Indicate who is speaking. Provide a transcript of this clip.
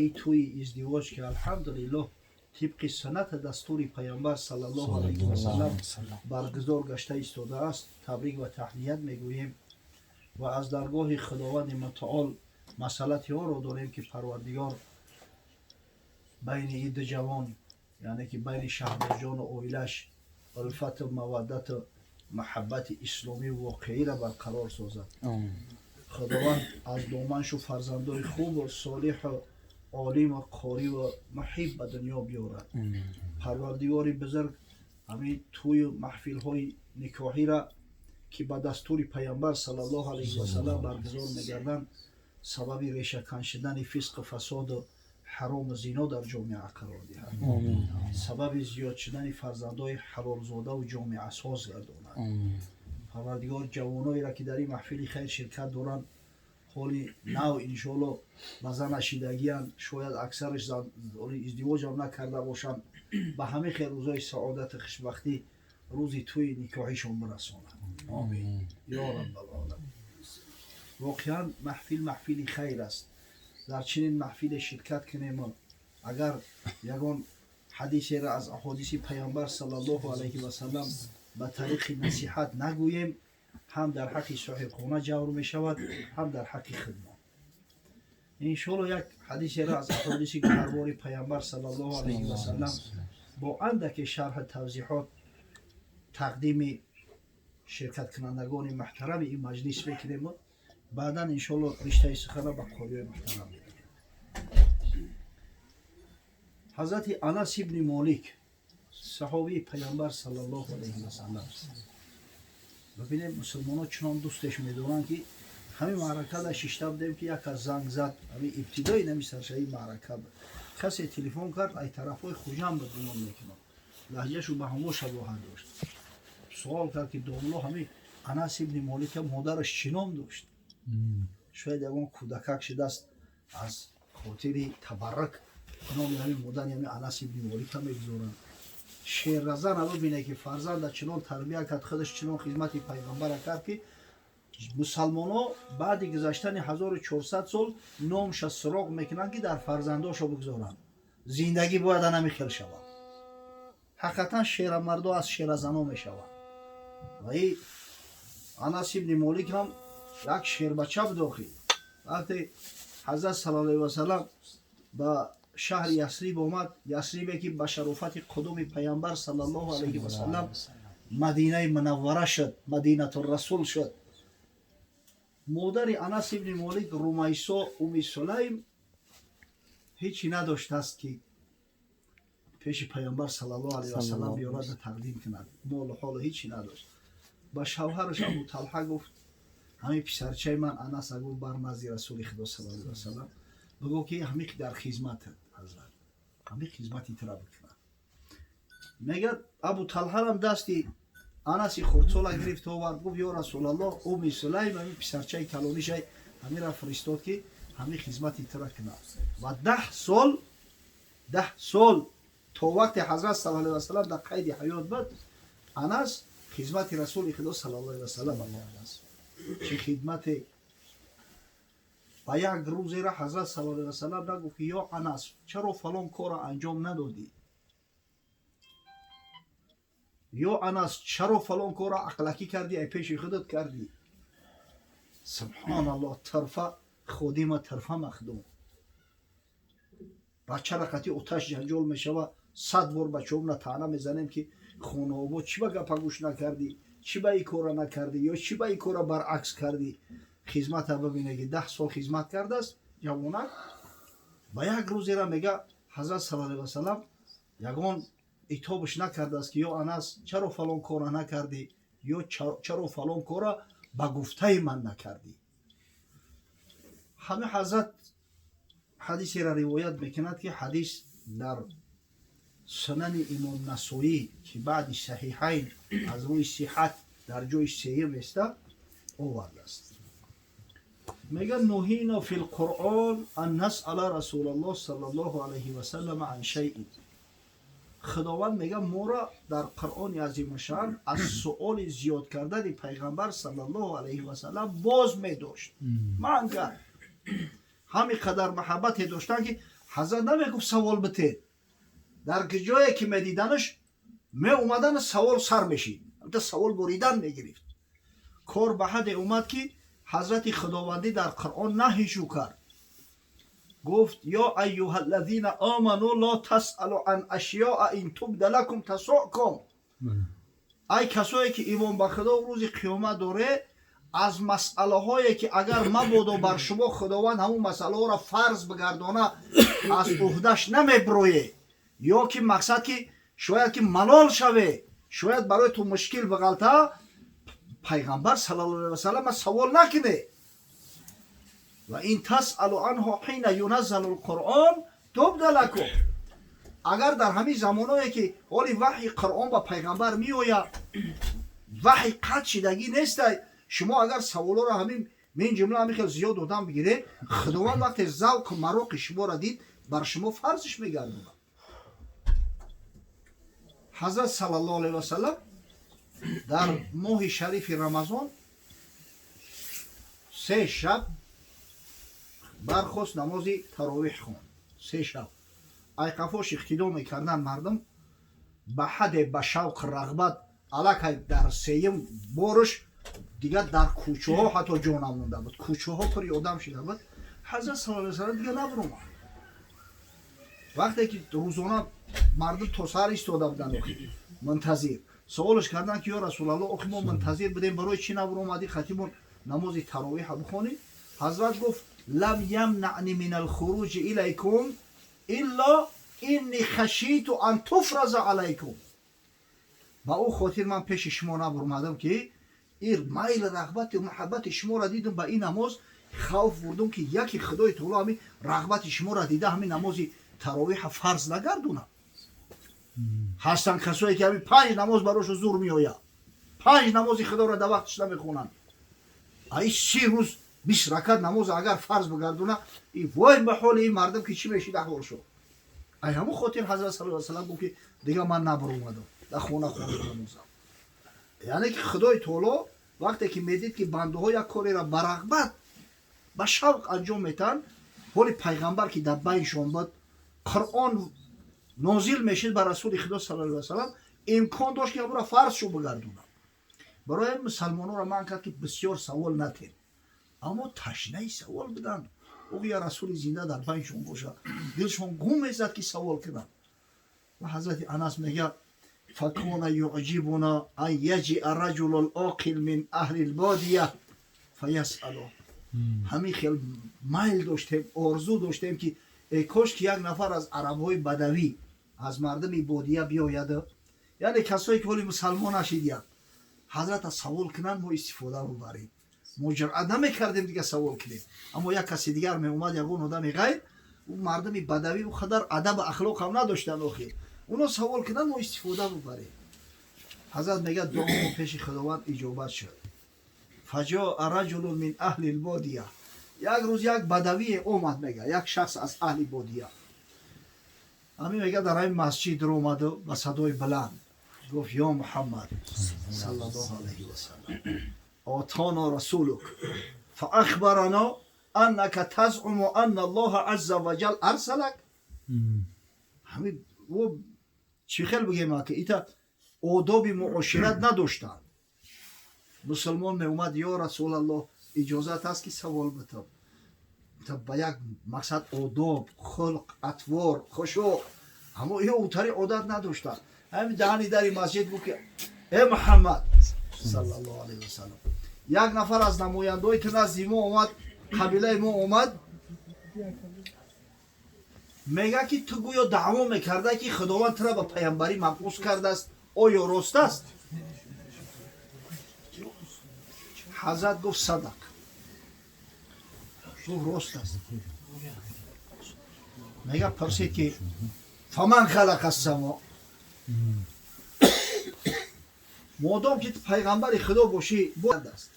Speaker 1: ин тӯи издивоҷ, ки алҳамдулиллоҳ тибқи суннати дастури Паёмбар саллаллоҳу алайҳи васаллам баргузор гашта истодааст, табрик ва таҳният мегӯем ва аз даргоҳи Худованди Мутаол масъалати онро дорем, ки Парвардигор байни ин ду ҷавон, яъне ки байни Шаҳбозҷону оилаш, улфату маваддату муҳаббати исломию воқеиро барқарор созад. Худованд аз доманшу фарзандои хубу солиҳу олиму қориву муҳиб ба дунё биёрад. Парвардигори бузург ҳамин тӯю маҳфилҳои никоҳира, ки ба дастури Паёмбар саллаллоҳу алайҳи васаллам баргузор мегарданд, сабаби решакан шудани фисқу фасоду ҳарому зино дар ҷомеа қарор диҳад, сабаби зиёд шудани фарзандои ҳалолзодаву ҷомеасоз гардонад. Парвардигор ҷавоноеро, ки дар ин маҳфили хайр ширкат доранд, ҳоли нав иншоалло ба зан ашидагиянд, шояд аксараш издивоҷам накарда бошанд, ба ҳамин хел рӯзои саодату хушбахтӣ, рӯзи тӯи никоҳишон бирасонад. Омин ё Раббалоламин. Воқеан, маҳфил маҳфили хайр аст. Дар чунин маҳфиле ширкат кунему агар ягон ҳадисеро аз аҳодиси Паёмбар саллаллоҳу алайҳи васаллам ба тариқи насиҳат нагӯем, ҳам дар ҳаққи соҳибхона ҷавр мешавад, ҳам дар ҳаққи худмон. Иншоалло, як ҳадисеро аз аҳодиси гуҳарбори Паёмбар саллаллоҳу алайҳи васаллам бо андаке шарҳу тавзеҳот тақдими ширкаткунандагони муҳтарами ин маҷлис мекунему баъдан иншоалло риштаи сухана ба қориёи муҳтарам медиҳем. Ҳазрати Анас ибни Молик, саҳобии Паёмбар саллаллоҳу алайҳи васаллам, бибинем, мусулмонҳо чунон дӯстеш медоранд, ки ҳамин маъракада шишта будем, ки як аз занг зад. Ҳамин ибтидои нами саршавии маърака буд, касе телефон кард, ай тарафҳои Хуҷанд буд, гумон мекунам, лаҳҷашу ба ҳамо шабоҳат дошт. Суол кард, ки домулло, ҳамин Анас ибни Молика модараш чӣ ном дошт? Шояд ягон кӯдакак шудааст, аз хотири табаррук номи ҳамин модари ҳамин Анас ибни Молика мегузоранд. Шерразана бибине, ки фарзанда чунон тарбия кард, худаш чунон хизмати пайғамбара кард, ки мусалмонҳо баъди гузаштани 1400 сол номша суроғ мекунанд, ки дар фарзандошо бигузоранд. Зиндагӣ бояд анами хел шавад. Ҳақиқатан, шерамардо аз шеразано мешаванд. Ва и Анас ибни Молик ҳам як шербача буд. Охир вақте Ҳазрат саллаллоҳу алайҳи васаллам ба шаҳри Ясриб омад, Ясрибе ки ба шарофати қудуми Паямбар саллаллоҳу алайҳи васаллам Мадинаи Мунаввара шуд, Мадинатуррасул шуд, модари Анас ибни Молик Румайсо Уми Сулайм ҳечи надоштааст, ки пеши Паямбар саллаллоҳу алайҳи васаллам биёрада тақдим кунад. Молу ҳолу ҳечи надошт. Ба шавҳараш Абу Талҳа гуфт: «Ҳамин писарчаи ман Анаса, гуфт, бар назди Расули Худо саллаллоҳу алайҳи васаллам бигӯ, ки ҳамин дар хизматат, ҳазрат, ҳамин хизмати тура бикунад». Мегӯяд, Абу Талҳарам дасти Анаси хурдсола гирифт, овард, гуфт: «Ё Расулаллоҳ, Уми Сулайм ҳамин писарчаи калонишай ҳамира фиристод, ки ҳамин хизмати тура кунад». Ва 10 сол, 10 сол, то вақте Ҳазрат саллаллоҳу алайҳи васаллам дар қайди ҳаёт буд, Анас хизмати Расули Худо саллаллоҳу алайҳи васаллам кардааст. Чӣ хидмате! Ва як рӯзера Ҳазрат саллаллоҳу алайҳи васаллам нагуфт, ки: «Ё Анас, чаро фалон корро анҷом надодӣ?» Ё Анас, чаро фалон корро ақлакӣ кардӣ, ай пеши худат кардӣ? Субҳоналлоҳ, тарфа ходима, тарфа махдум. Бачара қати оташ ҷанҷол мешава, 100 бор бачаҳомна таъна мезанем, ки хонаобод, чӣ ба гапа гӯш накардӣ, чӣ ба ин кора накардӣ ё чӣ ба ин кора баръакс кардӣ? Хизмата бибине, ки 10 сол хизмат кардааст ҷавонак. Ба як рӯзера, мега, Ҳазрат саллаллоҳу алайҳи васаллам ягон итобаш накардааст, ки: «Ё Анас, чаро фалон кора накардӣ?» ё «Чаро фалон кора ба гуфтаи ман накардӣ?» Ҳамин ҳазрат ҳадисеро ривоят мекунад, ки ҳадис дар Сунани Имом Насоӣ, ки баъди Саҳиҳайн аз рӯи сиҳат дар ҷои сеюм еста, овардааст. Мега: «Нуҳина фи лқуръон ан насъала Расулаллоҳ саллаллоҳу алайҳи васаллам ан шайъин». Худованд, мега, моро дар Қуръони азимушшаън аз суоли зиёд кардани Пайғамбар саллаллоҳу алайҳи васаллам боз медошт, манъ кард. Ҳамин қадар маҳаббате доштанд, ки Ҳазрат намегуфт савол битед. Дар ҷое ки медиданаш меомадан, савол сар мешид, савол буридан мегирифт. Кор ба ҳадде омад, ки ҳазрати худовандӣ дар Қуръон наҳишу кард, гуфт: «Ё айюҳа аллазина оману ло тасъалу ан ашёа ин тубда лакум тасукум». Ай касое ки имон ба Худо, рӯзи қиёмат доре, аз масъалаҳое ки агар мабодо бар шумо Худованд ҳамун масъалаҳоро фарз бигардона, аз уҳдаш намеброед, ё ки мақсад ки шояд ки малол шаве, шояд барои ту мушкил бағалта, пайғамбар саллаллоҳу алайҳи васаллам савол накуне. «Ва ин тасъалу анҳу ҳина юназзалу лқуръон тубда лакум». Агар дар ҳамин замоное ки ҳоли ваҳйи Қуръон ба пайғамбар меояд, ваҳй қатъ шидагӣ нестай, шумо агар саволоро ҳамин мин ҷумла ҳамин хел зиёд одам бигиред, Худованд вақте завқу мароқи шуморо дид, бар шумо фарзиш мегардонад. Ҳазрат саллаллоҳу алайҳи васаллам дар моҳи шарифи Рамазон 3 шаб бархост, намози таровиҳ хонд. 3 шаб айқафош иқтидо мекарданд мардум ба ҳадде, ба шавқ, рағбат, аллакай дар сеюм борш дигар дар кӯчаҳо ҳатто ҷо намонда буд, кӯчаҳо пури одам шида буд. Ҳазрат саллаллоҳу алайҳи васаллам дигар набуромад. Вақте ки рӯзона мардум то саҳар истода буданд, мунтазир, саволш карданд ки: «Ё Расулалло, охи мо мунтазир будем, барои чӣ набуромадӣ, хатимон намози таровиҳа бихонӣ?» Ҳазрат гуфт: «Лам ямнаъни мин алхуруҷи илайкум илло инни хашиту ан туфраза алайкум». Ба ӯ хотир ман пеши шумо набуромадам, ки ир майл, рағбати, муҳаббати шуморо дидам ба ин намоз, хавф бурдум, ки яки Худои таоло ҳамин рағбати шуморо дида, ҳамин намози таровиҳа фарз нагардонад. Ҳастанд касое ки ҳамин панҷ намоз барошу зур меояд, панҷ намози Худоро дар вақтиш намехонанд. Ай 30 рӯз 20 ракат намоз агар фарз бигардона, и вой ба ҳоли ин мардум, ки чӣ мешид аҳволшо. Ай ҳамон хотир ҳазрат саллаллоҳу алайҳи васаллам гуфт, ки дигар ман набаромадам, дар хона хондам намозам. Яъне ки Худои таоло вақте ки медид, ки бандаҳо як кореро ба рағбат, ба шавқ анҷом метаҳанд, ҳоли пайғамбар ки дар байншон буд, Қуръон нозил мешид ба расули Худо саллаллоҳу алайҳи васаллам, имкон дошт, ки ҳамонро фарз шу бигардонад. Барои мусалмононро манъ кард, ки бисёр савол натем, аммо ташнаи савол буданд. Ӯ я расули зинда дар байншон бошад, дилшон гум мезад, ки савол кунанд. Ва ҳазрати Анас мегӯяд: «Факона юъҷибуна ан яҷиа раҷулу лоқил мин аҳли лбодия фаясалу». Ҳамин хел майл доштем, орзу доштем, ки э кош ки як нафар аз арабҳои бадавӣ, аз мардуми бодия биёяд, яъне касое ки ҳоли мусалмон нашидиянд, ҳазрата савол кунанд, мо истифода бубарем. Мо ҷуръат намекардем дига савол кунем, аммо як каси дигар меомад, ягон одами ғайр, ӯ мардуми бадавӣ, ӯ қадар адабу ахлоқ ҳам надоштанд охир, оно савол кунанд, мо истифода бубарем. Ҳазрат мегӯяд: дуомо пеши Худованд иҷобат шуд. «Фаҷоа раҷулун мин аҳли лбодия». Як рӯз як бадавие омад, мега, як шахс аз аҳли бодия. Ҳамин мега, дар ҳамин масҷид омаду ба садои баланд гуфт: «Ё Муҳаммад саллаллоҳу алайҳи васаллам, отоно расулук фаахбарано аннака тазъуму анна Аллоҳа азза ва ҷал арсалак». Ҳамин чӣ хел бигем, ки ита одоби муошират надоштанд. Мусулмон меомад: «Ё Расулаллоҳ, иҷозат аст, ки савол битам?» Ба як мақсад, одоб, хулқ, атвор, хушӯ, аммо ё утари одат надоштанд. Ҳамин даҳани дари масҷид гуфт, ки: «Э Муҳаммад саллаллоҳу алайҳи васаллам, як нафар аз намояндаҳои ту назди мо омад, қабилаи мо омад, мега, ки ту гӯё даъво мекарда, ки Худованд тура ба паямбарӣ мабъус кардааст. Оё рост аст?» Ҳазрат гуфт: «Садақ». Гуфт: «Рост аст». Мега, пурсид, ки: «Фаман халақа ссамо? Модом ки ту пайғамбари Худо бошӣ, бояд аст».